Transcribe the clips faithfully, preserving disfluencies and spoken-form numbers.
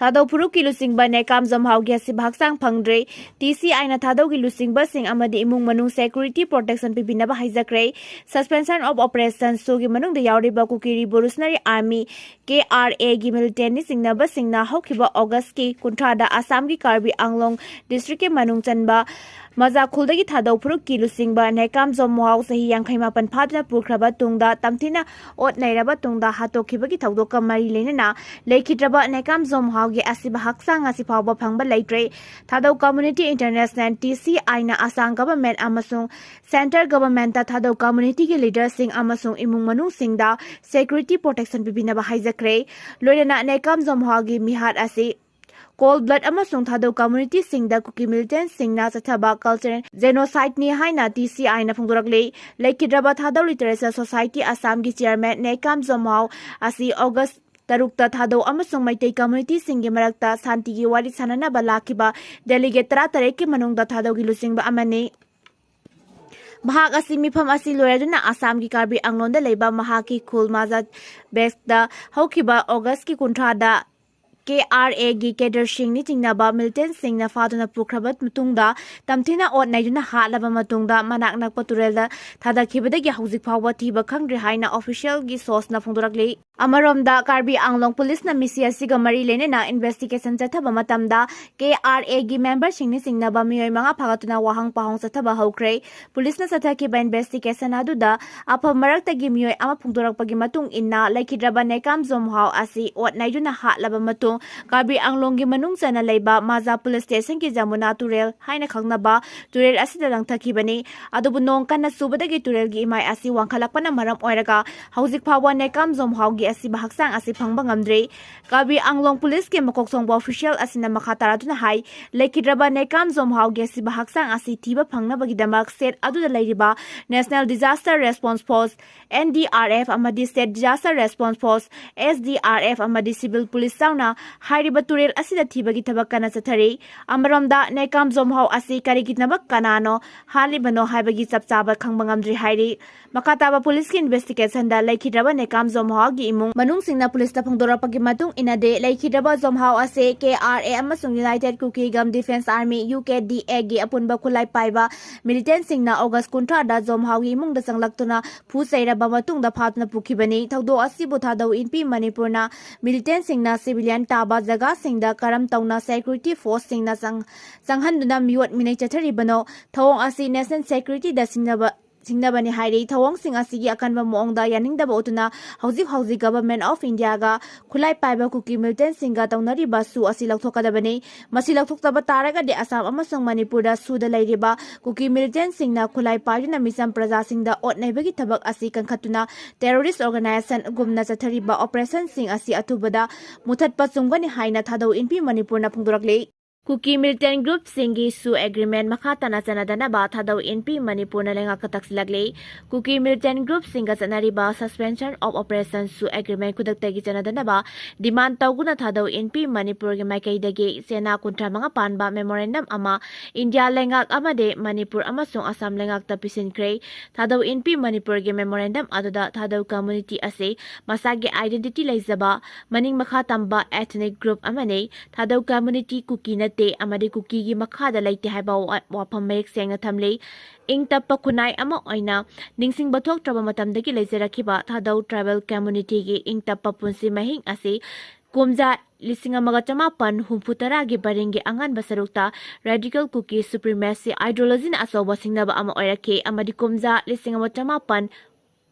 ꯊꯥꯗꯧ ꯐꯨꯔꯨꯞꯀꯤ ꯂꯨꯆꯤꯡꯕ ꯅꯦꯀꯥꯝ ꯖꯣꯝꯍꯥꯎꯒꯤ ꯑꯁꯤꯕ ꯍꯛꯆꯥꯡ ꯐꯪꯗ꯭ꯔꯦ꯫ ꯇꯤ ꯁꯤ ꯑꯥꯏꯅ ꯊꯥꯗꯧꯒꯤ ꯂꯨꯆꯤꯡꯕꯁꯤꯡ ꯑꯃꯗꯤ ꯏꯃꯨꯡ ꯃꯅꯨꯡ security protection ꯄꯤꯕꯤꯅꯕ ꯍꯥꯏꯖꯈ꯭ꯔꯦ꯫ Suspension of Operation ꯁꯨꯒꯤ ꯃꯅꯨꯡꯗ ꯌꯥꯎꯔꯤꯕ Kuki Revolutionary Army, K R A ꯒꯤ militantꯅ ꯆꯤꯡꯅꯕꯁꯤꯡꯅ ꯍꯧꯈꯤꯕ Augustꯀꯤ ꯀꯨꯟꯊ꯭ꯔꯥꯗ ꯑꯁꯥꯝꯒꯤ ꯀꯥꯔꯕꯤ ꯑꯪꯂꯣꯡ districtꯀꯤ ꯃꯅꯨꯡ ꯆꯟꯕ ꯃꯖꯥ ꯈꯨꯜꯗꯒꯤ ꯊꯥꯗꯧ ꯐꯨꯔꯨꯞꯀꯤ ꯂꯨꯆꯤꯡꯕ ꯅꯦꯀꯥꯝ ꯖꯣꯝꯍꯥꯎ ꯆꯍꯤ ꯌꯥꯡꯈꯩ ꯃꯥꯄꯟ ꯐꯥꯗꯨꯅ ꯄꯨꯈ꯭ꯔꯕ ꯇꯨꯡꯗ ꯇꯝꯊꯤꯅ ꯑꯣꯠ ꯅꯩꯔꯕ ꯇꯨꯡꯗ ꯍꯥꯠꯇꯣꯛꯈꯤꯕꯒꯤ ꯊꯧꯗꯣꯛꯀ ꯃꯔꯤ ꯂꯩꯅꯅ ꯂꯩꯈꯤꯗ꯭ꯔꯕ ꯅꯦꯀꯥꯝ ꯖꯣꯝꯍꯥꯎꯒꯤ ꯑꯁꯤꯕ ꯍꯛꯆꯥꯡ ꯑꯁꯤ ꯐꯥꯎꯕ ꯐꯪꯕ ꯂꯩꯇ꯭ꯔꯦ꯫ ꯊꯥꯗꯧ Community International, T C Iꯅ Assam Government ꯑꯃꯁꯨꯡ Central Governmentꯇ ꯊꯥꯗꯧ communityꯒꯤ leaderꯁꯤꯡ ꯑꯃꯁꯨꯡ ꯏꯃꯨꯡ ꯃꯅꯨꯡꯁꯤꯡꯗ security protection ꯄꯤꯕꯤꯅꯕ ꯍꯥꯏꯖꯈ꯭ꯔꯦ꯫ ꯂꯣꯏꯅꯅ ꯅꯦꯀꯥꯝ ꯖꯣꯝꯍꯥꯎꯒꯤ ꯃꯤꯍꯥꯠ ꯑꯁꯤ cold blood ꯑꯃꯁꯨꯡ ꯊꯥꯗꯧ communityꯁꯤꯡꯗ Kuki militantꯁꯤꯡꯅ ꯆꯠꯊꯕ cultural genocideꯅꯤ ꯍꯥꯏꯅ T C Iꯅ ꯐꯣꯡꯗꯣꯔꯛꯂꯤ꯫ ꯂꯩꯈꯤꯗ꯭ꯔꯕ ꯊꯥꯗꯧ Literature Society Assamꯒꯤ chairman ꯅꯦꯀꯥꯝ ꯖꯣꯝꯍꯥꯎ ꯑꯁꯤ August ꯇꯔꯨꯛꯇ ꯊꯥꯗꯧ ꯑꯃꯁꯨꯡ ꯃꯩꯇꯩ communityꯁꯤꯡꯒꯤ ꯃꯔꯛꯇ ꯁꯥꯟꯇꯤꯒꯤ ꯋꯥꯔꯤ ꯁꯥꯟꯅꯅꯕ ꯂꯥꯛꯈꯤꯕ delegate ꯇꯔꯥꯇꯔꯦꯠꯀꯤ ꯃꯅꯨꯡꯗ ꯊꯥꯗꯧꯒꯤ ꯂꯨꯆꯤꯡꯕ ꯑꯃꯅꯤ꯫ ꯃꯍꯥꯛ ꯑꯁꯤ ꯃꯤꯐꯝ ꯑꯁꯤ ꯂꯣꯏꯔꯗꯨꯅ ꯑꯁꯥꯝꯒꯤ ꯀꯥꯔꯕꯤ ꯑꯪꯂꯣꯟꯗ ꯂꯩꯕ ꯃꯍꯥꯛꯀꯤ ꯈꯨꯜ ꯃꯥꯖꯥ ꯕꯦꯁꯇ ꯍꯧꯈꯤꯕ Augustꯀꯤ ꯀꯨꯟꯊ꯭ꯔꯥꯗ K R Aꯒꯤ cadreꯁꯤꯡꯅ ꯆꯤꯡꯅꯕ militantꯁꯤꯡꯅ ꯐꯥꯗꯨꯅ ꯄꯨꯈ꯭ꯔꯕ ꯃꯇꯨꯡꯗ ꯇꯝꯊꯤꯅ ꯑꯣꯠ ꯅꯩꯗꯨꯅ ꯍꯥꯠꯂꯕ ꯃꯇꯨꯡꯗ ꯃꯅꯥꯛ ꯅꯛꯄ ꯇꯨꯔꯦꯜꯗ ꯊꯥꯗꯈꯤꯕꯗꯒꯤ ꯍꯧꯖꯤꯛ ꯐꯥꯎꯕ ꯊꯤꯕ ꯈꯪꯗ꯭ꯔꯤ ꯍꯥꯏꯅ officialꯒꯤ sourceꯅ ꯐꯣꯡꯗꯣꯔꯛꯂꯤ꯫ ꯑꯃꯔꯣꯝꯗ ꯀꯥꯔꯕꯤ ꯑꯪꯂꯣꯡ policeꯅ ꯃꯤꯁꯤ ꯑꯁꯤꯒ ꯃꯔꯤ ꯂꯩꯅꯅ investigation ꯆꯠꯊꯕ ꯃꯇꯝꯗ K R Aꯒꯤ memberꯁꯤꯡꯅ ꯆꯤꯡꯅꯕ ꯃꯤꯑꯣꯏ ꯃꯉꯥ ꯐꯥꯒꯠꯇꯨꯅ ꯋꯥꯍꯪ ꯄꯥꯎꯍꯪ ꯆꯠꯊꯕ ꯍꯧꯈ꯭ꯔꯦ꯫ Policeꯅ ꯆꯠꯊꯈꯤꯕ investigation ꯑꯗꯨꯗ ꯑꯐꯕ ꯃꯔꯛꯇꯒꯤ ꯃꯤꯑꯣꯏ ꯑꯃ ꯐꯣꯡꯗꯣꯔꯛꯄꯒꯤ ꯃꯇꯨꯡ ꯏꯟꯅ ꯂꯩꯈꯤꯗ꯭ꯔꯕ ꯅꯦꯀꯥꯝ ꯖꯣꯝꯍꯥꯎ ꯑꯁꯤ ꯑꯣꯠ ꯅꯩꯗꯨꯅ ꯍꯥꯠꯂꯕ ꯃꯇꯨꯡ ꯀꯥꯔꯕꯤ ꯑꯪꯂꯣꯡꯒꯤ ꯃꯅꯨꯡ ꯆꯟꯅ ꯂꯩꯕ ꯃꯥꯖꯥ police stationꯒꯤ ꯖꯃꯨꯅꯥ ꯇꯨꯔꯦꯜ ꯍꯥꯏꯅ ꯈꯪꯅꯕ ꯇꯨꯔꯦꯜ ꯑꯁꯤꯗ ꯂꯪꯊꯈꯤꯕꯅꯤ꯫ ꯑꯗꯨꯕꯨ ꯅꯣꯡ ꯀꯟꯅ ꯆꯨꯕꯗꯒꯤ ꯇꯨꯔꯦꯜꯒꯤ ꯏꯃꯥꯏ ꯑꯁꯤ ꯋꯥꯡꯈꯠꯂꯛꯄꯅ ꯃꯔꯝ ꯑꯣꯏꯔꯒ ꯍꯧꯖꯤꯛ ꯐꯥꯎꯕ ꯅꯦꯀꯥꯝ ꯖꯣꯝꯍꯥꯎꯒꯤ ꯑꯁꯤꯕ ꯍꯛꯆꯥꯡ ꯑꯁꯤ ꯐꯪꯕ ꯉꯝꯗ꯭ꯔꯤ꯫ ꯀꯥꯔꯕꯤ ꯑꯪꯂꯣꯡ policeꯀꯤ ꯃꯀꯣꯛ ꯊꯣꯡꯕ official ꯑꯁꯤꯅ ꯃꯈꯥ ꯇꯥꯔꯗꯨꯅ ꯍꯥꯏ, ꯂꯩꯈꯤꯗ꯭ꯔꯕ ꯅꯦꯀꯥꯝ ꯖꯣꯝꯍꯥꯎꯒꯤ ꯑꯁꯤꯕ ꯍꯛꯆꯥꯡ ꯑꯁꯤ ꯊꯤꯕ ꯐꯪꯅꯕꯒꯤꯗꯃꯛ state ꯑꯗꯨꯗ ꯂꯩꯔꯤꯕ National Disaster Response Force, N D R F ꯑꯃꯗꯤ State Disaster Response Force, S D R F ꯑꯃꯗꯤ civil police ꯌꯥꯎꯅ ꯍꯥꯏꯔꯤꯕ ꯇꯨꯔꯦꯜ ꯑꯁꯤꯗ ꯊꯤꯕꯒꯤ ꯊꯕꯛ ꯀꯟꯅ ꯆꯠꯊꯔꯤ꯫ ꯑꯃꯔꯣꯝꯗ, ꯅꯦꯀꯥꯝ ꯖꯣꯝꯍꯥꯎ ꯑꯁꯤ ꯀꯔꯤꯒꯤꯗꯃꯛ, ꯀꯅꯥꯅꯣ ꯍꯥꯠꯂꯤꯕꯅꯣ ꯍꯥꯏꯕꯒꯤ ꯆꯞ ꯆꯥꯕ ꯈꯪꯕ ꯉꯝꯗ꯭ꯔꯤ ꯍꯥꯏꯔꯤ꯫ ꯃꯈꯥ ꯇꯥꯕ ꯄꯨꯂꯤꯁꯀꯤ ꯏꯟꯚꯦꯁꯇꯤꯒꯦꯁꯟꯗ ꯂꯩꯈꯤꯗ꯭ꯔꯕ ꯅꯦꯀꯥꯝ ꯖꯣꯝꯍꯥꯎꯒꯤ ꯏꯃꯨꯡ ꯃꯅꯨꯡꯁꯤꯡꯅ ꯄꯨꯂꯤꯁꯇ ꯐꯣꯡꯗꯣꯔꯛꯄꯒꯤ ꯃꯇꯨꯡ ꯏꯟꯅꯗꯤ, ꯂꯩꯈꯤꯗ꯭ꯔꯕ ꯖꯣꯝꯍꯥꯎ ꯑꯁꯤ ꯀꯦ ꯑꯥꯔ ꯑꯦ ꯑꯃꯁꯨꯡ United Kuki Gam Defence Army, U K D A, ꯒꯤ ꯑꯄꯨꯟꯕ ꯈꯨꯠꯂꯥꯏ ꯄꯥꯏꯕ ꯃꯤꯂꯤꯇꯦꯟꯁꯤꯡꯅ ꯑꯣꯒꯁ ꯀꯨꯟꯊ꯭ꯔꯥꯗ ꯖꯣꯝꯍꯥꯎꯒꯤ ꯏꯃꯨꯡꯗ ꯆꯪꯂꯛꯇꯨꯅ ꯐꯨ ꯆꯩꯔꯕ ꯃꯇꯨꯡꯗ ꯐꯥꯗꯨꯅ ꯄꯨꯈꯤꯕꯅꯤ꯫ ꯊꯧꯗꯣꯛ ꯑꯁꯤꯕꯨ ꯊꯥꯗꯧ ꯏꯟꯄꯤ ꯃꯅꯤꯄꯨꯔꯅ ꯃꯤꯂꯤꯇꯦꯟꯁꯤꯡꯅ ꯁꯤꯚꯤꯂꯤꯌꯟ ꯇꯥꯕ ꯖꯒꯥꯁꯤꯡꯗ ꯀꯔꯝ ꯇꯧꯅ ꯁꯦꯀ꯭ꯌꯨꯔꯤꯇꯤ ꯐꯣꯔꯁꯁꯤꯡꯅ ꯆꯪ-, ꯆꯪꯍꯟꯗꯨꯅ ꯃꯤꯑꯣꯠ ꯃꯤꯅꯩ ꯆꯠꯊꯔꯤꯕꯅꯣ? ꯊꯧꯑꯣꯡ ꯑꯁꯤ ꯅꯦꯁꯅꯦꯜ ꯁꯦꯀ꯭ꯌꯨꯔꯤꯇꯤꯗ ꯁꯤꯡꯅꯕ, ꯁꯤꯡꯅꯕꯅꯤ ꯍꯥꯏꯔꯤ꯫ ꯊꯧꯑꯣꯡꯁꯤꯡ ꯑꯁꯤꯒꯤ ꯑꯀꯟꯕ ꯃꯑꯣꯡꯗ ꯌꯥꯅꯤꯡꯗꯕ ꯎꯠꯇꯨꯅ ꯍꯧꯖꯤꯛ ꯍꯧꯖꯤꯛ Government of Indiaꯒ ꯈꯨꯠꯂꯥꯏ ꯄꯥꯏꯕ ꯀꯨꯀꯤ ꯃꯤꯂꯤꯇꯦꯟꯁꯤꯡꯒ ꯇꯧꯅꯔꯤꯕ ꯁꯨ ꯑꯁꯤ ꯂꯧꯊꯣꯛꯀꯗꯕꯅꯤ꯫ ꯃꯁꯤ ꯂꯧꯊꯣꯛꯇꯕ ꯇꯥꯔꯒꯗꯤ ꯑꯁꯥꯝ ꯑꯃꯁꯨꯡ ꯃꯅꯤꯄꯨꯔꯗ ꯁꯨꯗ ꯂꯩꯔꯤꯕ ꯀꯨꯀꯤ ꯃꯤꯂꯤꯇꯦꯟꯁꯤꯡꯅ ꯈꯨꯠꯂꯥꯏ ꯄꯥꯏꯗꯨꯅ ꯃꯤꯆꯝ ꯄ꯭ꯔꯖꯥꯁꯤꯡꯗ ꯑꯣꯠ ꯅꯩꯕꯒꯤ ꯊꯕꯛ ꯑꯁꯤ ꯀꯟꯈꯠꯇꯨꯅ terrorist organisationꯒꯨꯝꯅ ꯆꯠꯊꯔꯤꯕ operationꯁꯤꯡ ꯑꯁꯤ ꯑꯊꯨꯕꯗ ꯃꯨꯊꯠꯄ ꯆꯨꯝꯒꯅꯤ ꯍꯥꯏꯅ ꯊꯥꯗꯧ ꯏꯟꯄꯤ ꯃꯅꯤꯄꯨꯔꯅ ꯐꯣꯡꯗꯣꯔꯛꯂꯤ꯫ ꯀꯨꯀꯤ ꯃꯤꯂꯤꯇꯦꯟ ꯒ꯭ꯔꯨꯞꯁꯤꯡꯒꯤ ꯁꯨ ꯑꯦꯒ꯭ꯔꯤꯃꯦꯟ ꯃꯈꯥ ꯇꯥꯅ ꯆꯠꯅꯗꯅꯕ ꯊꯥꯗꯧ ꯏꯟꯄꯤ ꯃꯅꯤꯄꯨꯔꯅ ꯂꯩꯉꯥꯛꯇ ꯇꯛꯁꯤꯜꯂꯛꯂꯤ꯫ ꯀꯨꯀꯤ ꯃꯤꯂꯤꯇꯦꯟ ꯒ꯭ꯔꯨꯞꯁꯤꯡꯒ ꯆꯠꯅꯔꯤꯕ Suspension of Operation ꯁꯨ ꯑꯦꯒ꯭ꯔꯤꯃꯦꯟ ꯈꯨꯗꯛꯇꯒꯤ ꯆꯠꯅꯗꯅꯕ ꯗꯤꯃꯥꯟ ꯇꯧꯗꯨꯅ ꯊꯥꯗꯧ ꯏꯟꯄꯤ ꯃꯅꯤꯄꯨꯔꯒꯤ ꯃꯥꯏꯀꯩꯗꯒꯤ ꯆꯦꯅꯥ ꯀꯨꯟꯊ꯭ꯔꯥ ꯃꯉꯥ ꯄꯥꯟꯕ ꯃꯦꯃꯣꯔꯦꯟꯗꯝ ꯑꯃ ꯏꯟꯗꯤꯌꯥ ꯂꯩꯉꯥꯛ ꯑꯃꯗꯤ ꯃꯅꯤꯄꯨꯔ ꯑꯃꯁꯨꯡ ꯑꯁꯥꯝ ꯂꯩꯉꯥꯛꯇ ꯄꯤꯁꯤꯟꯈ꯭ꯔꯦ꯫ ꯊꯥꯗꯧ ꯏꯟꯄꯤ ꯃꯅꯤꯄꯨꯔꯒꯤ ꯃꯦꯃꯣꯔꯦꯟꯗꯝ ꯑꯗꯨꯗ ꯊꯥꯗꯧ ꯀꯝꯃ꯭ꯌꯨꯅꯤꯇꯤ ꯑꯁꯤ ꯃꯁꯥꯒꯤ identity ꯂꯩꯖꯕ, ꯃꯅꯤꯡ ꯃꯈꯥ ꯇꯝꯕ ethnic group ꯑꯃꯅꯤ꯫ ꯊꯥꯗꯧ ꯀꯝꯃ꯭ꯌꯨꯅꯤꯇꯤ ꯀꯨꯀꯤ ꯅꯠꯇꯦ ꯑꯃꯗꯤ ꯀꯨꯀꯤꯒꯤ ꯃꯈꯥꯗ ꯂꯩꯇꯦ ꯍꯥꯏꯕ ꯋꯥ-, ꯋꯥꯐꯝ ꯃꯌꯦꯛ ꯁꯦꯡꯅ ꯊꯝꯂꯤ꯫ ꯏꯪ ꯇꯞꯄ ꯈꯨꯟꯅꯥꯏ ꯑꯃ ꯑꯣꯏꯅ ꯅꯤꯡꯁꯤꯡꯕ ꯊꯣꯛꯇ꯭ꯔꯕ ꯃꯇꯝꯗꯒꯤ ꯂꯩꯖꯔꯛꯈꯤꯕ ꯊꯥꯗꯧ tribal communityꯒꯤ ꯏꯪ ꯇꯞꯄ ꯄꯨꯟꯁꯤ ꯃꯍꯤꯡ ꯑꯁꯤ ꯀꯨꯝꯖꯥ ꯂꯤꯁꯤꯡ ꯑꯃꯒ ꯆꯃꯥꯄꯟ ꯍꯨꯝꯐꯨ ꯇꯔꯥꯒꯤ ꯄꯔꯤꯡꯒꯤ ꯑꯉꯟꯕ ꯁꯔꯨꯛꯇ radical Kuki supremacy ideologyꯅ ꯑꯆꯧꯕ ꯁꯤꯡꯅꯕ ꯑꯃ ꯑꯣꯏꯔꯛꯈꯤ, ꯑꯃꯗꯤ ꯀꯨꯝꯖꯥ ꯂꯤꯁꯤꯡ ꯑꯃ ꯆꯃꯥꯄꯟ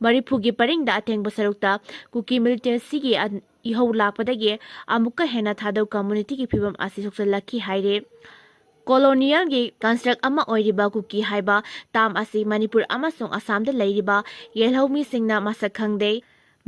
ꯃꯔꯤꯐꯨꯒꯤ ꯄꯔꯤꯡꯗ ꯑꯊꯦꯡꯕ ꯁꯔꯨꯛꯇ ꯀꯨꯀꯤ militaryꯒꯤ ꯑꯟ-, ꯏꯍꯧ ꯂꯥꯛꯄꯗꯒꯤ ꯑꯃꯨꯛꯀ ꯍꯦꯟꯅ ꯊꯥꯗꯧ communityꯒꯤ ꯐꯤꯕꯝ ꯑꯁꯤ ꯁꯣꯛꯆꯜꯂꯛꯈꯤ ꯍꯥꯏꯔꯤ꯫ Colonialꯒꯤ construct ꯑꯃ ꯑꯣꯏꯔꯤꯕ ꯀꯨꯀꯤ ꯍꯥꯏꯕ term ꯑꯁꯤ ꯃꯅꯤꯄꯨꯔ ꯑꯃꯁꯨꯡ ꯑꯁꯥꯝꯗ ꯂꯩꯔꯤꯕ ꯌꯦꯜꯍꯧꯃꯤꯁꯤꯡꯅ ꯃꯁꯛ ꯈꯪꯗꯦ꯫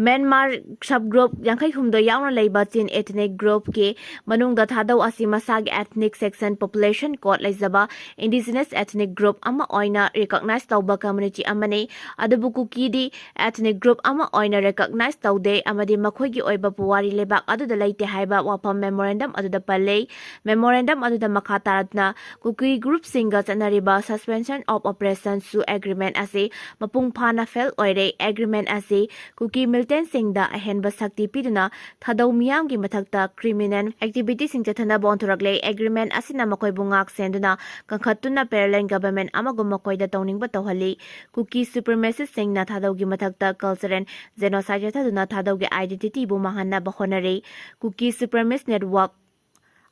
ꯃ꯭ꯌꯥꯟꯃꯥꯔ ꯁꯕ ꯒ꯭ꯔꯨꯞ ꯌꯥꯡꯈꯩ ꯍꯨꯝꯗꯣꯏ ꯌꯥꯎꯅ ꯂꯩꯕ ꯆꯤꯟ ethnic group ꯀꯤ ꯃꯅꯨꯡꯗ ꯊꯥꯗꯧ ꯑꯁꯤ ꯃꯁꯥꯒꯤ ethnic section population code ꯂꯩꯖꯕ indigenous ethnic group ꯑꯃ ꯑꯣꯏꯅ recognize ꯇꯧꯕ community ꯑꯃꯅꯤ꯫ ꯑꯗꯨꯕꯨ ꯀꯨꯀꯤꯗꯤ ethnic group ꯑꯃ ꯑꯣꯏꯅ recognize ꯇꯧꯗꯦ ꯑꯃꯗꯤ ꯃꯈꯣꯏꯒꯤ ꯑꯣꯏꯕ ꯄꯨꯋꯥꯔꯤ ꯂꯩꯕꯥꯛ ꯑꯗꯨꯗ ꯂꯩꯇꯦ ꯍꯥꯏꯕ ꯋꯥꯐꯝ memorandum ꯑꯗꯨꯗ ꯄꯜꯂꯤ꯫ Memorandum ꯑꯗꯨꯗ ꯃꯈꯥ ꯇꯥꯔꯗꯨꯅ ꯀꯨꯀꯤ group ꯁꯤꯡꯒ ꯆꯠꯅꯔꯤꯕ suspension of operation ꯁꯨ agreement ꯑꯁꯤ ꯃꯄꯨꯡ ꯐꯥꯅ fail ꯑꯣꯏꯔꯦ꯫ Agreement ꯑꯁꯤ ꯀꯨꯀꯤ militant ꯁꯤꯡꯗ ꯑꯍꯦꯟꯕ ꯁꯛꯇꯤ ꯄꯤꯗꯨꯅ ꯊꯥꯗꯧ ꯃꯤꯌꯥꯝꯒꯤ ꯃꯊꯛꯇ criminal activity ꯁꯤꯡ ꯆꯠꯊꯅꯕ ꯑꯣꯟꯊꯣꯔꯛꯂꯦ꯫ Agreement ꯑꯁꯤꯅ ꯃꯈꯣꯏꯕꯨ ꯉꯥꯛ ꯁꯦꯟꯗꯨꯅ ꯀꯟꯈꯠꯇꯨꯅ parallel government ꯑꯃꯒꯨꯝ ꯃꯈꯣꯏꯗ ꯇꯧꯅꯤꯡꯕ ꯇꯧꯍꯜꯂꯤ꯫ ꯀꯨꯀꯤ supremacist ꯁꯤꯡꯅ ꯊꯥꯗꯧꯒꯤ ꯃꯊꯛꯇ cultural genocide ꯆꯠꯊꯗꯨꯅ ꯊꯥꯗꯧꯒꯤ identity ꯕꯨ ꯃꯥꯡꯍꯟꯅꯕ ꯍꯣꯠꯅꯔꯤ꯫ ꯀꯨꯀꯤ supremacist network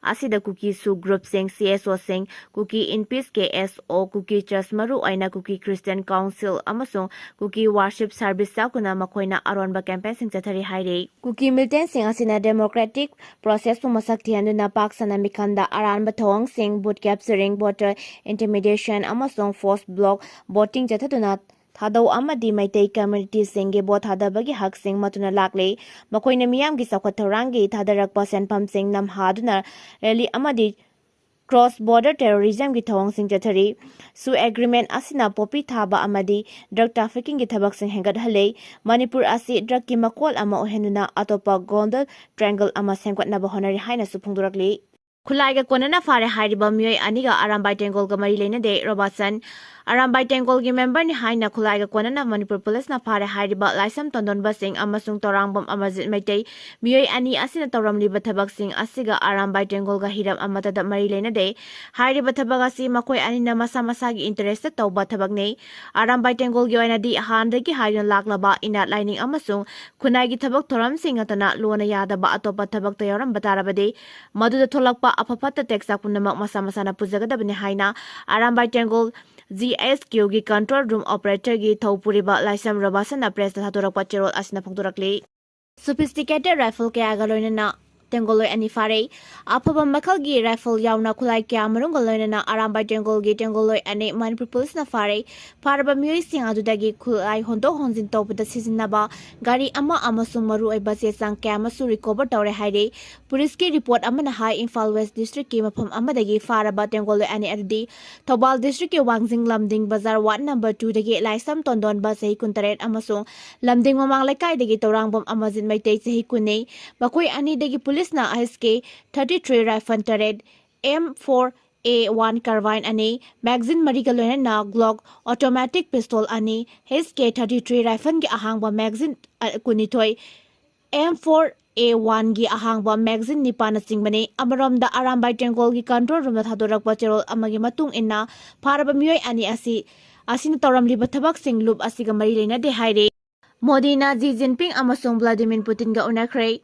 ꯑꯁꯤꯗ ꯀꯨꯀꯤ ꯁꯨ group ꯁꯤꯡ, C S O ꯁꯤꯡ, ꯀꯨꯀꯤ in Peace, K S O, Kuki church, ꯃꯔꯨ ꯑꯣꯏꯅ ꯀꯨꯀꯤ Christian Council ꯑꯃꯁꯨꯡ ꯀꯨꯀꯤ worship service ꯌꯥꯎꯅ ꯃꯈꯣꯏꯅ ꯑꯔꯣꯟꯕ campaign ꯁꯤꯡ ꯆꯠꯊꯔꯤ ꯍꯥꯏꯔꯤ꯫ ꯀꯨꯀꯤ militant ꯁꯤꯡ ꯑꯁꯤꯅ democratic process ꯄꯨ ꯃꯁꯛ ꯊꯤꯍꯟꯗꯨꯅ ꯄꯥꯛ ꯁꯟꯅ ꯃꯤꯈꯜꯗ ꯑꯔꯥꯟꯕ ꯊꯧꯑꯣꯡꯁꯤꯡ, vote capturing, voter intimidation ꯑꯃꯁꯨꯡ force block voting ꯆꯠꯊꯗꯨꯅ ꯊꯥꯗꯧ ꯑꯃꯗꯤ ꯃꯩꯇꯩ community ꯁꯤꯡꯒꯤ vote ꯊꯥꯗꯕꯒꯤ ꯍꯛꯁꯤꯡ ꯃꯠꯇꯨꯅ ꯂꯥꯛꯂꯤ꯫ ꯃꯈꯣꯏꯅ ꯃꯤꯌꯥꯝꯒꯤ ꯆꯥꯎꯈꯠ ꯊꯧꯔꯥꯡꯒꯤ ꯊꯥꯗꯔꯛꯄ ꯁꯦꯟꯐꯝꯁꯤꯡ ꯅꯝꯍꯥꯗꯨꯅ rally ꯑꯃꯗꯤ cross border terrorism ꯒꯤ ꯊꯧꯑꯣꯡꯁꯤꯡ ꯆꯠꯊꯔꯤ꯫ ꯁꯨ agreement ꯑꯁꯤꯅ poppy ꯊꯥꯕ ꯑꯃꯗꯤ drug trafficking ꯒꯤ ꯊꯕꯛꯁꯤꯡ ꯍꯦꯟꯒꯠꯍꯜꯂꯦ꯫ ꯃꯅꯤꯄꯨꯔ ꯑꯁꯤ drug ꯀꯤ ꯃꯀꯣꯜ ꯑꯃ ꯑꯣꯏꯍꯟꯗꯨꯅ ꯑꯇꯣꯞꯄ golden triangle ꯑꯃ ꯁꯦꯝꯒꯠꯅꯕ ꯍꯣꯠꯅꯔꯤ ꯍꯥꯏꯅꯁꯨ ꯐꯣꯡꯗꯣꯔꯛꯂꯤ꯫ ꯈꯨꯠꯂꯥꯏꯒ ꯀꯣꯟꯅꯅ ꯐꯥꯔꯦ ꯍꯥꯏꯔꯤꯕ ꯃꯤꯑꯣꯏ ꯑꯅꯤꯒ ꯑꯔꯥꯝꯕꯥꯏ ꯇꯦꯡꯒꯣꯜꯒ ꯃꯔꯤ ꯂꯩꯅꯗꯦ꯫ ꯔꯣꯕꯥꯁꯟ꯫ ꯑꯔꯥꯝꯕꯥꯏ ꯇꯦꯡꯒꯣꯜꯒꯤ member ꯅꯤ ꯍꯥꯏꯅ ꯈꯨꯠꯂꯥꯏꯒ ꯀꯣꯟꯅꯅ ꯃꯅꯤꯄꯨꯔ police ꯅ ꯐꯥꯔꯦ ꯍꯥꯏꯔꯤꯕ ꯂꯥꯏꯁꯝ ꯇꯣꯟꯗꯣꯟꯕ ꯁꯤꯡ ꯑꯃꯁꯨꯡ ꯇꯧꯔꯥꯡꯕꯝ ꯑꯃꯔꯖꯤꯠ ꯃꯩꯇꯩ ꯃꯤꯑꯣꯏ ꯑꯅꯤ ꯑꯁꯤꯅ ꯇꯧꯔꯝꯂꯤꯕ ꯊꯕꯛꯁꯤꯡ ꯑꯁꯤꯒ ꯑꯔꯥꯝꯕꯥꯏ ꯇꯦꯡꯒꯣꯜꯒ ꯍꯤꯔꯝ ꯑꯃꯠꯇꯗ ꯃꯔꯤ ꯂꯩꯅꯗꯦ꯫ ꯍꯥꯏꯔꯤꯕ ꯊꯕꯛ ꯑꯁꯤ ꯃꯈꯣꯏ ꯑꯅꯤꯅ ꯃꯁꯥ ꯃꯁꯥꯒꯤ interest ꯇ ꯇꯧꯕ ꯊꯕꯛꯅꯤ꯫ ꯑꯔꯥꯝꯕꯥꯏ ꯇꯦꯡꯒꯣꯜꯒꯤ ꯑꯣꯏꯅꯗꯤ ꯍꯥꯟꯅꯗꯒꯤ ꯍꯥꯏꯗꯨꯅ ꯂꯥꯛꯂꯕ ꯏꯅꯥꯠ ꯂꯥꯏꯅꯤꯡ ꯑꯃꯁꯨꯡ ꯈꯨꯟꯅꯥꯏꯒꯤ ꯊꯕꯛ ꯊꯧꯔꯝꯁꯤꯡ ꯅꯠꯇꯅ ꯂꯣꯟꯅ ꯌꯥꯗꯕ ꯑꯇꯣꯞꯄ ꯊꯕꯛꯇ ꯌꯥꯎꯔꯝꯕ ꯇꯥꯔꯕꯗꯤ ꯃꯗꯨꯗ ꯊꯣꯛꯂꯛꯄ ꯑꯐ ꯐꯠꯇ tax ꯄꯨꯝꯅꯃꯛ ꯃꯁꯥ ꯃꯁꯥꯅ ꯄꯨꯖꯒꯗꯕꯅꯤ ꯍꯥꯏꯅ ꯑꯔꯥꯝꯕꯥꯏ ꯇꯦꯡꯒꯣꯜ G S Q ꯒꯤ control room operator ꯒꯤ ꯊꯧ ꯄꯨꯔꯤꯕ ꯂꯥꯏꯁ꯭ꯔꯝ ꯔꯣꯕꯥꯁꯟꯅ press ꯇ ꯊꯥꯗꯣꯔꯛꯄ ꯆꯦꯔꯣꯜ ꯑꯁꯤꯅ ꯐꯣꯡꯗꯣꯔꯛꯂꯤ꯫ Sophisticated rifle ꯀꯌꯥꯒ ꯂꯣꯏꯅꯅ ꯇꯦꯡꯒꯣꯜꯂꯣꯏ ꯑꯅꯤ ꯐꯥꯔꯦ꯫ ꯑꯐꯕ ꯃꯈꯜꯒꯤ rifle ꯌꯥꯎꯅ ꯈꯨꯠꯂꯥꯏ ꯀꯌꯥ ꯃꯔꯨꯝꯒ ꯂꯣꯏꯅꯅ ꯑꯔꯥꯝꯕꯥꯏ ꯇꯦꯡꯒꯣꯜꯒꯤ ꯇꯦꯡꯒꯣꯜꯂꯣꯏ ꯑꯅꯤ ꯃꯅꯤꯄꯨꯔ ꯄꯨꯂꯤꯁꯅ ꯐꯥꯔꯦ꯫ ꯐꯥꯔꯕ ꯃꯤꯑꯣꯏꯁꯤꯡ ꯑꯗꯨꯗꯒꯤ ꯈꯨꯠꯂꯥꯏ ꯍꯣꯟꯗꯣꯛ ꯍꯣꯟꯖꯤꯟ ꯇꯧꯕꯗ ꯁꯤꯖꯤꯟꯅꯕ ꯒꯥꯔꯤ ꯑꯃ ꯑꯃꯁꯨꯡ ꯃꯔꯨꯑꯣꯏꯕ ꯆꯦ ꯆꯥꯡ ꯀꯌꯥ ꯑꯃꯁꯨ recover ꯇꯧꯔꯦ ꯍꯥꯏꯔꯦ꯫ ꯄꯨꯂꯤꯁꯀꯤ report ꯑꯃꯅ ꯍꯥꯏ, ꯏꯝꯐꯥꯜ West District ꯀꯤ ꯃꯐꯝ ꯑꯃꯗꯒꯤ ꯐꯥꯔꯕ ꯇꯦꯡꯒꯣꯜꯂꯣꯏ ꯑꯅꯤ ꯑꯗꯨꯗꯤ ꯊꯧꯕꯥꯜ district ꯀꯤ ꯋꯥꯡꯖꯤꯡ ꯂꯝꯗꯤꯡ ꯕꯖꯥꯔ ward number two ꯗꯒꯤ ꯂꯥꯏꯁ꯭ꯔꯝ ꯇꯣꯟꯗꯣꯟꯕ ꯆꯍꯤ ꯀꯨꯟꯇꯔꯦꯠ ꯑꯃꯁꯨꯡ ꯂꯝꯗꯤꯡ ꯃꯃꯥꯡ ꯂꯩꯀꯥꯏꯗꯒꯤ ꯇꯧꯔꯥꯡꯕꯝ ꯑꯃꯔꯖꯤꯠ ꯃꯩꯇꯩ ꯆꯍꯤ ꯀꯨꯟꯅꯤ꯫ ꯃꯈꯣꯏ ꯑꯅꯤꯗꯒꯤ ꯄꯨꯂꯤꯁꯅ S K thirty three rifle ꯇꯔꯦꯠ, M four A one carbine ꯑꯅꯤ, magazine ꯃꯔꯤꯒ ꯂꯣꯏꯅꯅ Glock automatic pistol ꯑꯅꯤ, S K thirty three rifle ꯒꯤ ꯑꯍꯥꯡꯕ magazine, ꯑ, ꯀꯨꯟꯅꯤꯊꯣꯏ, M four A one ꯒꯤ ꯑꯍꯥꯡꯕ magazine ꯅꯤꯄꯥꯟꯅꯆꯤꯡꯕꯅꯤ꯫ ꯑꯃꯔꯣꯝꯗ, ꯑꯔꯥꯝꯕꯥꯏ ꯇꯦꯡꯒꯣꯜꯒꯤ control room ꯗ ꯊꯥꯗꯣꯔꯛꯄ ꯆꯦꯔꯣꯜ ꯑꯃꯒꯤ ꯃꯇꯨꯡ ꯏꯟꯅ, ꯐꯥꯔꯕ ꯃꯤꯑꯣꯏ ꯑꯅꯤ ꯑꯁꯤ, ꯑꯁꯤꯅ ꯇꯧꯔꯝꯂꯤꯕ ꯊꯕꯛꯁꯤꯡ ꯂꯨꯞ ꯑꯁꯤꯒ ꯃꯔꯤ ꯂꯩꯅꯗꯦ ꯍꯥꯏꯔꯤ꯫ ꯃꯣꯗꯤꯅ Xi Jinping ꯑꯃꯁꯨꯡ Vladimir Putin ꯒ ꯎꯅꯈ꯭ꯔꯦ꯫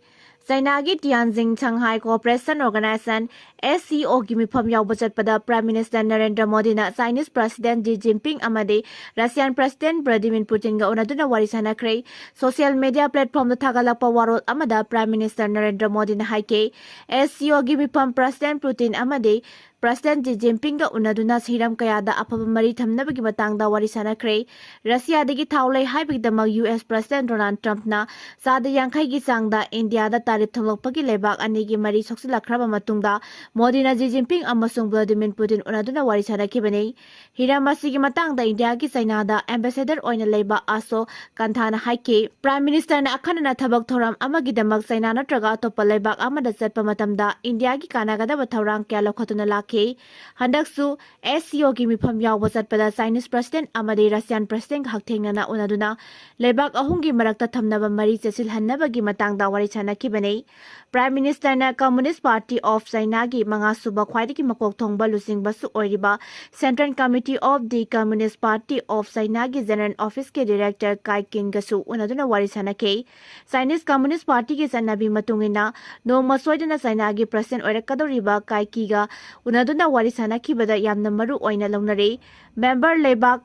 ꯆꯥꯏꯅꯥꯒꯤ Tianjin Shanghai Cooperation Organization, S C O ꯒꯤ ꯃꯤꯐꯝ ꯌꯥꯎꯕ ꯆꯠꯄꯗ Prime Minister ꯅꯔꯦꯟꯗ꯭ꯔ ꯃꯣꯗꯤꯅ Chinese President Xi Jinping ꯑꯃꯗꯤ Russian President Vladimir Putin ꯒ ꯎꯅꯗꯨꯅ ꯋꯥꯔꯤ ꯁꯥꯟꯅꯈ꯭ꯔꯦ꯫ Social media platform ꯗ ꯊꯥꯒꯠꯂꯛꯄ ꯋꯥꯔꯣꯜ ꯑꯃꯗ Prime Minister ꯅꯔꯦꯟꯗ꯭ꯔ ꯃꯣꯗꯤꯅ ꯍꯥꯏꯈꯤ, S C O ꯒꯤ ꯃꯤꯐꯝ President Putin ꯑꯃꯗꯤ President Xi Jinping ꯒ ꯎꯅꯗꯨꯅ ꯍꯤꯔꯝ ꯀꯌꯥꯗ ꯑꯐꯕ ꯃꯔꯤ ꯊꯝꯅꯕꯒꯤ ꯃꯇꯥꯡꯗ ꯋꯥꯔꯤ ꯁꯥꯟꯅꯈ꯭ꯔꯦ꯫ ꯔꯁꯤꯌꯥꯗꯒꯤ ꯊꯥꯎ ꯂꯩ ꯍꯥꯏꯕꯒꯤꯗꯃꯛ U S President Donald Trump ꯅ ꯆꯥꯗ ꯌꯥꯡꯈꯩꯒꯤ ꯆꯥꯡꯗ ꯏꯟꯗꯤꯌꯥꯗ tariff ꯊꯝꯂꯛꯄꯒꯤ ꯂꯩꯕꯥꯛ ꯑꯅꯤꯒꯤ ꯃꯔꯤ ꯁꯣꯛꯆꯤꯜꯂꯛꯈ꯭ꯔꯕ ꯃꯇꯨꯡꯗ, ꯃꯣꯗꯤꯅ Xi Jinping ꯑꯃꯁꯨꯡ Vladimir Putin ꯎꯅꯗꯨꯅ ꯋꯥꯔꯤ ꯁꯥꯟꯅꯈꯤꯕꯅꯤ꯫ ꯍꯤꯔꯝ ꯑꯁꯤꯒꯤ ꯃꯇꯥꯡꯗ ꯏꯟꯗꯤꯌꯥꯒꯤ ꯆꯥꯏꯅꯥꯗ ambassador ꯑꯣꯏꯅ ꯂꯩꯕ ꯑꯁꯣꯛ ꯀꯟꯊꯥꯅ ꯍꯥꯏꯈꯤ, Prime Minister ꯅ ꯑꯈꯟꯅꯅ ꯊꯕꯛ ꯊꯧꯔꯝ ꯑꯃꯒꯤꯗꯃꯛ ꯆꯥꯏꯅꯥ ꯅꯠꯇ꯭ꯔꯒ ꯑꯇꯣꯞꯄ ꯂꯩꯕꯥꯛ ꯑꯃꯗ ꯆꯠꯄ ꯃꯇꯝꯗ ꯏꯟꯗꯤꯌꯥꯒꯤ ꯀꯥꯟꯅꯒꯗꯕ ꯊꯧꯔꯥꯡ ꯀꯌꯥ ꯂꯧꯈꯠꯇꯨꯅ ꯂꯥꯛꯈꯤ꯫ ꯍꯟꯗꯛꯁꯨ S C O ꯒꯤ ꯃꯤꯐꯝ ꯌꯥꯎꯕ ꯆꯠꯄꯗ Chinese President ꯑꯃꯗꯤ Russian President ꯒ ꯍꯛꯊꯦꯡꯅꯅ ꯎꯅꯗꯨꯅ ꯂꯩꯕꯥꯛ ꯑꯍꯨꯝꯒꯤ ꯃꯔꯛꯇ ꯊꯝꯅꯕ ꯃꯔꯤ ꯆꯦꯠꯁꯤꯜꯍꯟꯅꯕꯒꯤ ꯃꯇꯥꯡꯗ ꯋꯥꯔꯤ ꯁꯥꯟꯅꯈꯤꯕꯅꯤ꯫ Prime Minister ꯅ Communist Party of China ꯒꯤ ꯃꯉꯥꯁꯨꯕ ꯈ꯭ꯋꯥꯏꯗꯒꯤ ꯃꯀꯣꯛ ꯊꯣꯡꯕ ꯂꯨꯆꯤꯡꯕꯁꯨ ꯑꯣꯏꯔꯤꯕ Central Committee of the Communist Party of China ꯒꯤ General Office ꯀꯤ Director Kai King ꯒꯁꯨ ꯎꯅꯗꯨꯅ ꯋꯥꯔꯤ ꯁꯥꯟꯅꯈꯤ꯫ Chinese Communist Party ꯒꯤ ꯆꯠꯅꯕꯤ ꯃꯇꯨꯡ ꯏꯟꯅ ꯅꯣꯡꯃ ꯁꯣꯏꯗꯅ ꯆꯥꯏꯅꯥꯒꯤ President ꯑꯣꯏꯔꯛꯀꯗꯧꯔꯤꯕ ꯀꯥꯏ ꯀꯤꯒ ꯎꯅꯗꯨꯅ ꯋꯥꯔꯤ ꯁꯥꯟꯅꯈꯤꯕꯗ ꯌꯥꯝꯅ ꯃꯔꯨ ꯑꯣꯏꯅ ꯂꯧꯅꯔꯤ꯫ Member ꯂꯩꯕꯥꯛ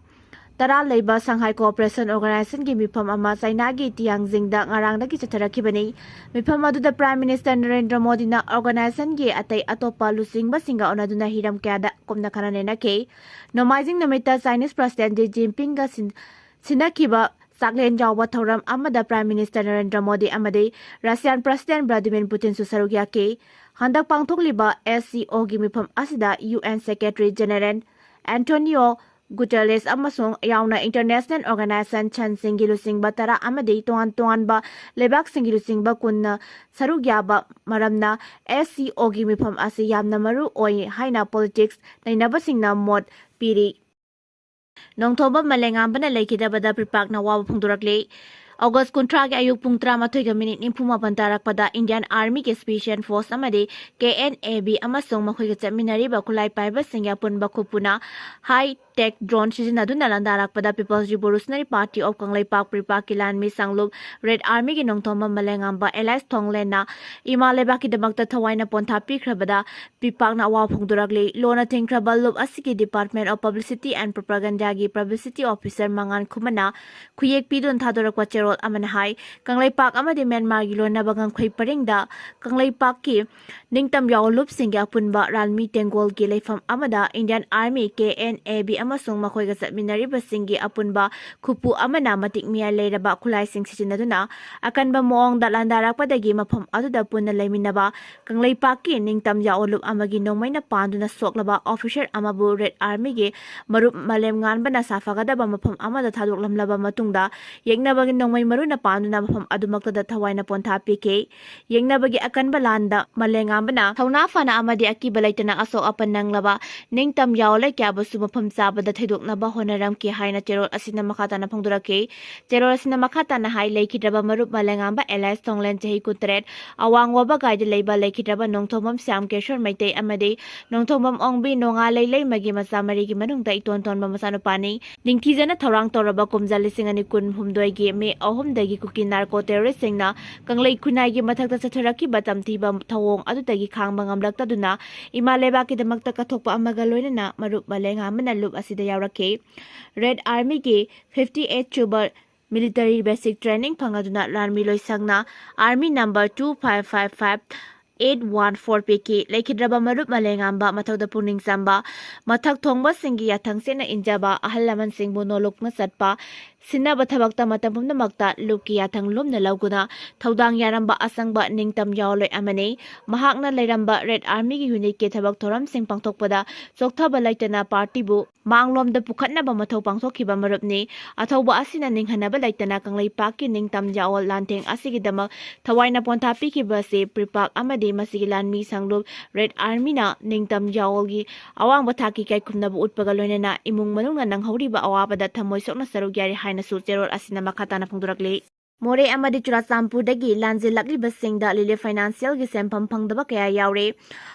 ꯇꯔꯥ ꯂꯩꯕ Shanghai Cooperation Organization ꯒꯤ ꯃꯤꯐꯝ ꯑꯃ ꯆꯥꯏꯅꯥꯒꯤ ꯇꯤꯌꯥꯡꯖꯤꯡꯗ ꯉꯔꯥꯡꯗꯒꯤ ꯆꯠꯊꯔꯛꯈꯤꯕꯅꯤ꯫ ꯃꯤꯐꯝ ꯑꯗꯨꯗ Prime Minister ꯅꯔꯦꯟꯗ꯭ꯔ ꯃꯣꯗꯤꯅ organization ꯒꯤ ꯑꯇꯩ ꯑꯇꯣꯞꯄ ꯂꯨꯆꯤꯡꯕꯁꯤꯡꯒ ꯎꯅꯗꯨꯅ ꯍꯤꯔꯝ ꯀꯌꯥꯗ ꯀꯨꯞꯅ ꯈꯟꯅ ꯅꯩꯅꯈꯤ꯫ ꯅꯣꯡꯃꯥꯏꯖꯤꯡ ꯅꯨꯃꯤꯠꯇ Chinese President Xi Jinping ꯒ ꯁꯤꯟ-, ꯁꯤꯟꯅꯈꯤꯕ ꯆꯥꯛꯂꯦꯟ ꯌꯥꯎꯕ ꯊꯧꯔꯝ ꯑꯃꯗ Prime Minister ꯅꯔꯦꯟꯗ꯭ꯔ ꯃꯣꯗꯤ ꯑꯃꯗꯤ Russian President Vladimir Putin ꯁꯨ ꯁꯔꯨꯛ ꯌꯥꯈꯤ꯫ ꯍꯟꯗꯛ ꯄꯥꯡꯊꯣꯛꯂꯤꯕ S C O ꯒꯤ ꯃꯤꯐꯝ ꯑꯁꯤꯗ U N Secretary General Antonio Guterres ꯑꯃꯁꯨꯡ ꯌꯥꯎꯅ international organization ꯁꯤꯡꯒꯤ ꯂꯨꯆꯤꯡꯕ ꯇꯔꯥ ꯑꯃꯗꯤ ꯇꯣꯉꯥꯟ ꯇꯣꯉꯥꯟꯕ ꯂꯩꯕꯥꯛꯁꯤꯡꯒꯤ ꯂꯨꯆꯤꯡꯕ ꯀꯨꯟꯅ ꯁꯔꯨꯛ ꯌꯥꯕ ꯃꯔꯝꯅ S C O ꯒꯤ ꯃꯤꯐꯝ ꯑꯁꯤ ꯌꯥꯝꯅ ꯃꯔꯨ ꯑꯣꯏ ꯍꯥꯏꯅ politics ꯅꯩꯅꯕꯁꯤꯡꯅ ꯃꯣꯠ ꯄꯤꯔꯤ꯫ ꯅꯣꯡꯊꯣꯝꯕꯝ ꯃꯂꯦꯉꯥꯝꯕꯅ ꯂꯩꯈꯤꯗꯕꯗ ꯄ꯭ꯔꯤꯄꯥꯛꯅ ꯑꯋꯥꯕ ꯐꯣꯡꯗꯣꯔꯛꯂꯤ꯫ August ꯀꯨꯟꯊ꯭ꯔꯥꯒꯤ ꯑꯌꯨꯛ ꯄꯨꯡ ꯇꯔꯥꯃꯥꯊꯣꯏꯒ minute ꯅꯤꯐꯨ ꯃꯥꯄꯟ ꯇꯥꯔꯛꯄꯗ Indian Army ꯒꯤ Special Force ꯑꯃꯗꯤ K N A B ꯑꯃꯁꯨꯡ ꯃꯈꯣꯏꯒ ꯆꯠꯃꯤꯟꯅꯔꯤꯕ ꯈꯨꯠꯂꯥꯏ ꯄꯥꯏꯕꯁꯤꯡꯒꯤ ꯑꯄꯨꯟꯕ ꯈꯨꯄꯨꯅ high tech drone ꯁꯤꯖꯤꯟꯅꯗꯨꯅ ꯂꯥꯟꯗꯥꯔꯛꯄꯗ People's Revolutionary Party of Kangleipak ꯄ꯭ꯔꯤꯄꯥꯛꯀꯤ ꯂꯥꯟꯃꯤ ꯁꯥꯡꯂꯨꯞ Red Army ꯒꯤ ꯅꯣꯡꯊꯣꯝꯕꯝ ꯃꯂꯦꯉꯥꯝꯕ alias ꯊꯣꯡꯂꯦꯟꯅ ꯏꯃꯥ ꯂꯩꯕꯥꯛꯀꯤꯗꯃꯛꯇ ꯊꯋꯥꯏꯅ ꯄꯣꯟꯊꯥ ꯄꯤꯈ꯭ꯔꯕꯗ ꯄ꯭ꯔꯤꯄꯥꯛꯅ ꯑꯋꯥꯕ ꯐꯣꯡꯗꯣꯔꯛꯂꯤ꯫ ꯂꯣꯟꯅ ꯊꯤꯡꯈ꯭ꯔꯕ ꯂꯨꯞ ꯑꯁꯤꯒꯤ Department of Publicity and Propaganda ꯒꯤ Publicity Officer ꯃꯉꯥꯟ ꯈꯨꯃꯟꯅ ꯈꯨꯌꯦꯛ ꯄꯤꯗꯨꯅ ꯊꯥꯗꯣꯔꯛꯄ ꯆꯦꯔꯣꯜ ꯑꯃꯅ ꯍꯥꯏ, ꯀꯪꯂꯩꯄꯥꯛ ꯑꯃꯗꯤ ꯃ꯭ꯌꯥꯟꯃꯥꯔꯒꯤ ꯂꯣꯟꯅꯕ ꯉꯝꯈꯩ ꯄꯔꯤꯡꯗ ꯀꯪꯂꯩꯄꯥꯛꯀꯤ ꯅꯤꯡꯇꯝ ꯌꯥꯑꯣꯟ ꯂꯨꯞꯁꯤꯡꯒꯤ ꯑꯄꯨꯟꯕ ꯂꯥꯟꯃꯤ ꯇꯦꯡꯒꯣꯜꯒꯤ ꯂꯩꯐꯝ ꯑꯃꯗ Indian Army, K N A B ꯑꯃꯁꯨꯡ ꯃꯈꯣꯏꯒ ꯆꯠꯃꯤꯟꯅꯔꯤꯕꯁꯤꯡꯒꯤ ꯑꯄꯨꯟꯕ ꯈꯨꯄꯨ ꯑꯃꯅ ꯃꯇꯤꯛ ꯃꯤꯌꯥꯏ ꯂꯩꯔꯕ ꯈꯨꯠꯂꯥꯏꯁꯤꯡ ꯁꯤꯖꯤꯟꯅꯗꯨꯅ ꯑꯀꯟꯕ ꯃꯑꯣꯡꯗ ꯂꯥꯟꯗꯥꯔꯛꯄꯗꯒꯤ ꯃꯐꯝ ꯑꯗꯨꯗ ꯄꯨꯟꯅ ꯂꯩꯃꯤꯟꯅꯕ ꯀꯪꯂꯩꯄꯥꯛꯀꯤ ꯅꯤꯡꯇꯝ ꯌꯥꯑꯣꯟ ꯂꯨꯞ ꯑꯃꯒꯤ ꯅꯣꯡꯃꯩꯅ ꯄꯥꯟꯗꯨꯅ ꯁꯣꯛꯂꯕ officer ꯑꯃꯕꯨ Red Army ꯒꯤ ꯃꯔꯨꯞ ꯃꯥꯂꯦꯝꯉꯥꯟꯕꯅ ꯁꯥꯐꯒꯗꯕ ꯃꯐꯝ ꯑꯃꯗ ꯊꯥꯗꯣꯛꯂꯝꯂꯕ ꯃꯇꯨꯡꯗ ꯌꯦꯛꯅꯕꯒꯤ ꯅꯣꯡꯃꯩ ꯃꯔꯨꯅ ꯄꯥꯟꯗꯨꯅ ꯃꯐꯝ ꯑꯗꯨꯃꯛꯇꯗ ꯊꯋꯥꯏꯅ ꯄꯣꯟꯊꯥ ꯄꯤꯈꯤ꯫ ꯌꯦꯛꯅꯕꯒꯤ ꯑꯀꯟꯕ ꯂꯥꯟꯗ ꯃꯥꯂꯦꯝꯉꯥꯟꯕꯅ ꯊꯧꯅꯥ ꯐꯅ ꯑꯃꯗꯤ ꯑꯀꯤꯕ ꯂꯩꯇꯅ ꯑꯁꯣꯛ ꯑꯄꯟ ꯅꯪꯂꯕ ꯅꯤꯡꯇꯝ ꯌꯥꯑꯣꯟ ꯂꯩꯀꯌꯥꯕꯨꯁꯨ ꯃꯐꯝ ꯆꯥꯕꯗ ꯊꯩꯗꯣꯛꯅꯕ ꯍꯣꯠꯅꯔꯝꯈꯤ ꯍꯥꯏꯅ ꯆꯦꯔꯣꯜ ꯑꯁꯤꯅ ꯃꯈꯥ ꯇꯥꯅ ꯐꯣꯡꯗꯣꯔꯛꯈꯤ꯫ ꯆꯦꯔꯣꯜ ꯑꯁꯤꯅ ꯃꯈꯥ ꯇꯥꯅ ꯍꯥꯏ, ꯂꯩꯈꯤꯗ꯭ꯔꯕ ꯃꯔꯨꯞ ꯃꯥꯂꯦꯝꯉꯥꯟꯕ alias ꯊꯣꯡꯂꯦꯟ, ꯆꯍꯤ ꯀꯨꯟꯇꯔꯦꯠ, ꯑꯋꯥꯡ ꯋꯥꯕꯒꯥꯏꯗ ꯂꯩꯕ ꯂꯩꯈꯤꯗ꯭ꯔꯕ ꯅꯣꯡꯊꯣꯝꯕꯝ ꯁ꯭ꯌꯥꯝ ꯀꯦꯁꯣꯔ ꯃꯩꯇꯩ ꯑꯃꯗꯤ ꯅꯣꯡꯊꯣꯝꯕꯝ ꯑꯣꯡꯕꯤ ꯅꯣꯡꯉꯥ ꯂꯩꯂꯩꯃꯒꯤ ꯃꯆꯥ ꯃꯔꯤꯒꯤ ꯃꯅꯨꯡꯗ ꯏꯇꯣꯟ ꯇꯣꯟꯕ ꯃꯆꯥꯅꯨꯄꯥꯅꯤ꯫ ꯅꯤꯡꯊꯤꯖꯅ ꯊꯧꯔꯥꯡ ꯇꯧꯔꯕ ꯀꯨꯝꯖꯥ ꯂꯤꯁꯤꯡ ꯑꯅꯤ ꯀꯨꯟ ꯍꯨꯝꯗꯣꯏꯒꯤ May ꯑꯍꯨꯝꯗꯒꯤ ꯀꯨꯀꯤ narco terrorist ꯁꯤꯡꯅ ꯀꯪꯂꯩ ꯈꯨꯟꯅꯥꯏꯒꯤ ꯃꯊꯛꯇ ꯆꯠꯊꯔꯛꯈꯤꯕ ꯇꯝꯊꯤꯕ ꯊꯧꯑꯣꯡ ꯑꯗꯨꯗꯒꯤ ꯈꯥꯡꯕ ꯉꯝꯂꯛꯇꯗꯨꯅ ꯏꯃꯥ ꯂꯩꯕꯥꯛꯀꯤꯗꯃꯛꯇ ꯀꯠꯊꯣꯛꯄ ꯑꯃꯒ ꯂꯣꯏꯅꯅ ꯃꯔꯨꯞ ꯃꯥꯂꯦꯝꯉꯥꯟꯕꯅ ꯂꯨꯞ ꯑꯁꯤꯗ ꯌꯥꯎꯔꯛꯈꯤ꯫ ꯔꯦꯗ ꯑꯥꯔꯃꯤꯒꯤ ꯐꯤꯐꯇꯤ ꯑꯩꯠ ꯁꯨꯕ ꯃꯤꯂꯤꯇꯔꯤ ꯕꯦꯁꯤꯛ ꯇ꯭ꯔꯦꯅꯤꯡ ꯐꯪꯂꯗꯨꯅ ꯂꯥꯟꯃꯤ ꯂꯣꯏꯁꯪꯅ army number two five five five eight one four ꯄꯤꯈꯤ꯫ ꯂꯩꯈꯤꯗ꯭ꯔꯕ ꯃꯔꯨꯞ ꯃꯂꯦꯉꯥꯝꯕ ꯃꯊꯧꯗ ꯄꯨꯛꯅꯤꯡ ꯆꯪꯕ, ꯃꯊꯛ ꯊꯣꯡꯕꯁꯤꯡꯒꯤ ꯌꯥꯊꯪ ꯆꯦꯠꯅ ꯏꯟꯖꯕ, ꯑꯍꯜ ꯂꯃꯟꯁꯤꯡꯕꯨ ꯅꯣꯂꯨꯛꯅ ꯆꯠꯄ, ꯁꯤꯟꯅꯕ ꯊꯕꯛꯇ ꯃꯇꯝ ꯄꯨꯝꯅꯃꯛꯇ ꯂꯨꯞꯀꯤ ꯌꯥꯊꯪ ꯂꯨꯝꯅ ꯂꯧꯗꯨꯅ ꯊꯧꯗꯥꯡ ꯌꯥꯔꯝꯕ ꯑꯁꯪꯕ ꯅꯤꯡꯇꯝ ꯌꯥꯑꯣꯜꯂꯣꯏ ꯑꯃꯅꯤ꯫ ꯃꯍꯥꯛꯅ ꯂꯩꯔꯝꯕ ꯔꯦꯗ ꯑꯥꯔꯃꯤꯒꯤ ꯌꯨꯅꯤꯠꯀꯤ ꯊꯕꯛ ꯊꯧꯔꯝꯁꯤꯡ ꯄꯥꯡꯊꯣꯛꯄꯗ ꯆꯣꯛꯊꯕ ꯂꯩꯇꯅ ꯄꯥꯔꯇꯤꯕꯨ ꯃꯥꯡꯂꯣꯝꯗ ꯄꯨꯈꯠꯅꯕ ꯃꯊꯧ ꯄꯥꯡꯊꯣꯛꯈꯤꯕ ꯃꯔꯨꯞꯅꯤ꯫ ꯑꯊꯧꯕ ꯑꯁꯤꯅ ꯅꯤꯡꯍꯟꯅꯕ ꯂꯩꯇꯅ ꯀꯪꯂꯩꯄꯥꯛꯀꯤ ꯅꯤꯡꯇꯝ ꯌꯥꯑꯣꯜ ꯂꯥꯟꯊꯦꯡ ꯑꯁꯤꯒꯤꯗꯃꯛ ꯊꯋꯥꯏꯅ ꯄꯣꯟꯊꯥ ꯄꯤꯈꯤꯕ ꯑꯁꯤ ꯄ꯭ꯔꯤꯄꯥꯛ ꯑꯃꯗꯤ ꯃꯁꯤꯒꯤ ꯂꯥꯟꯃꯤ ꯁꯪꯂꯨꯞ ꯔꯦꯗ ꯑꯥꯔꯃꯤꯅ ꯅꯤꯡꯇꯝ ꯌꯥꯑꯣꯜꯒꯤ ꯑꯋꯥꯡꯕ ꯊꯥꯛꯀꯤ ꯏꯀꯥꯏꯈꯨꯝꯅꯕ ꯎꯠꯄꯒ ꯂꯣꯏꯅꯅ ꯏꯃꯨꯡ ꯃꯅꯨꯡꯅ ꯅꯪꯍꯧꯔꯤꯕ ꯑꯋꯥꯕꯗ ꯊꯃꯣꯏ ꯁꯣꯛꯅ ꯁꯔꯨꯛ ꯌꯥꯔꯤ ꯍꯥꯏꯅꯁꯨ ꯆꯦꯔꯣꯜ ꯑꯁꯤꯅ ꯃꯈꯥ ꯇꯥꯅ ꯐꯣꯡꯗꯣꯔꯛꯂꯤ꯫ ꯃꯣꯔꯦ ꯑꯃꯗꯤ ꯆꯨꯔꯥꯆꯥꯟꯄꯨꯔꯗꯒꯤ ꯂꯥꯟꯖꯦꯜꯂꯛꯂꯤꯕꯁꯤꯡꯗ ꯔꯤꯂꯤꯐ ꯐꯥꯏꯅꯥꯟꯁꯤꯌꯦꯜꯒꯤ ꯁꯦꯟꯐꯝ ꯐꯪꯗꯕ ꯀꯌꯥ ꯌꯥꯎꯔꯦ꯫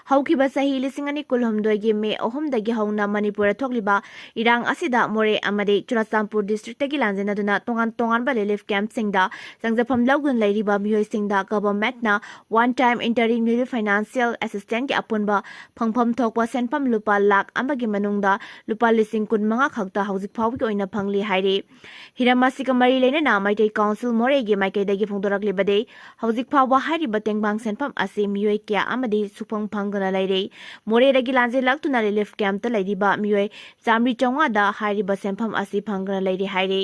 ꯍꯧꯈꯤꯕ ꯆꯍꯤ ꯂꯤꯁꯤꯡ ꯑꯅꯤ ꯀꯨꯟꯍꯨꯝꯗꯣꯏꯒꯤ ꯃꯦ ꯑꯍꯨꯝꯗꯒꯤ ꯍꯧꯅ ꯃꯅꯤꯄꯨꯔꯗ ꯊꯣꯛꯂꯤꯕ ꯏꯔꯥꯡ ꯑꯁꯤꯗ ꯃꯣꯔꯦ ꯑꯃꯗꯤ ꯆꯨꯔꯥꯆꯥꯟꯄꯨꯔ ꯗꯤꯁꯇ꯭ꯔꯤꯛꯇꯒꯤ ꯂꯥꯟꯖꯦꯟꯅꯗꯨꯅ ꯇꯣꯉꯥꯟ ꯇꯣꯉꯥꯟꯕ ꯔꯤꯂꯤꯐ ꯀꯦꯝꯞꯁꯤꯡꯗ ꯆꯪꯖꯐꯝ ꯂꯧꯗꯨꯅ ꯂꯩꯔꯤꯕ ꯃꯤꯑꯣꯏꯁꯤꯡꯗ ꯒꯚꯔꯟꯃꯦꯟꯠꯅ ꯋꯥꯟ ꯇꯥꯏꯝ ꯏꯟꯇꯔꯤꯝ ꯔꯤꯂꯤꯐ ꯐꯥꯏꯅꯥꯟꯁꯤꯌꯦꯜ ꯑꯦꯁꯤꯁꯇꯦꯟꯁꯀꯤ ꯑꯄꯨꯟꯕ ꯐꯪꯐꯝ ꯊꯣꯛꯄ ꯁꯦꯟꯐꯝ ꯂꯨꯄꯥ ꯂꯥꯈ ꯑꯃꯒꯤ ꯃꯅꯨꯡꯗ ꯂꯨꯄꯥ ꯂꯤꯁꯤꯡ ꯀꯨꯟꯃꯉꯥ ꯈꯛꯇ ꯍꯧꯖꯤꯛ ꯐꯥꯎꯕꯒꯤ ꯑꯣꯏꯅ ꯐꯪꯂꯤ ꯍꯥꯏꯔꯤ꯫ ꯍꯤꯔꯝ ꯑꯁꯤꯒ ꯃꯔꯤ ꯂꯩꯅꯅ ꯃꯩꯇꯩ ꯀꯥꯎꯟꯁꯤꯜ ꯃꯣꯔꯦꯒꯤ ꯃꯥꯏꯀꯩꯗꯒꯤ ꯐꯣꯡꯗꯣꯔꯛꯂꯤꯕꯗꯤ, ꯍꯧꯖꯤꯛ ꯐꯥꯎꯕ ꯍꯥꯏꯔꯤꯕ ꯇꯦꯡꯕꯥꯡ ꯁꯦꯟꯐꯝ ꯑꯁꯤ ꯃꯤꯑꯣꯏ ꯀꯌꯥ ꯑꯃꯗꯤ ꯁꯨꯐꯪ ꯐꯪꯗꯅ ꯂꯩꯔꯤ꯫ ꯃꯣꯔꯦꯗꯒꯤ ꯂꯥꯟꯖꯦꯜꯂꯛꯇꯨꯅ ꯔꯤꯂꯤꯐ ꯀꯦꯝꯞꯇ ꯂꯩꯔꯤꯕ ꯃꯤꯑꯣꯏ ꯆꯥꯃꯔꯤ ꯆꯥꯝꯃꯉꯥꯗ ꯍꯥꯏꯔꯤꯕ ꯁꯦꯟꯐꯝ ꯑꯁꯤ ꯐꯪꯗꯅ ꯂꯩꯔꯤ ꯍꯥꯏꯔꯤ꯫